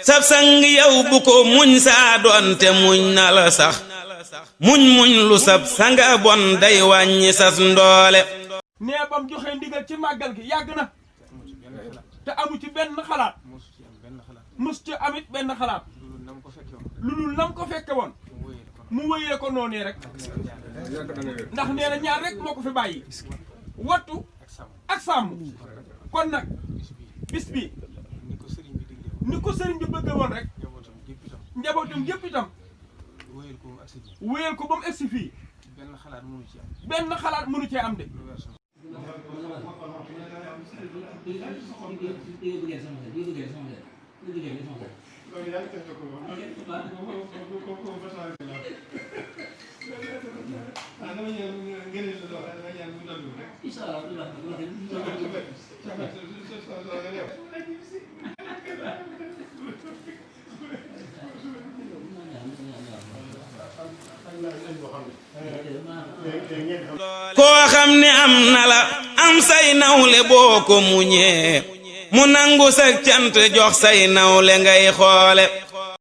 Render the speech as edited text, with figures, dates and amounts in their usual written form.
sab sang yow bu ko muñ saa doonte muñ na la sax muñ lu sab sanga bon day wàññi sas ndoole nee bam joxe ndigal ci màggal gi yàgg na te amu ci benn xalaat mus ci amit benn xalaat lu dul nam ko fekke woon mu wëyee ko noonee rek ndax nee na ñaar rek moo ko fi bàyyi wattu ak sàmm kon nag bis bi ni ko sëriñ bi bëgg woon rek njabootam yëpp itam wéyal ko ba mu egsi fii benn xalaat mënu cee am de koo xam ne am na la am say nawle boo ko muñee mu nangu sa cant jox say nawle ngay xoole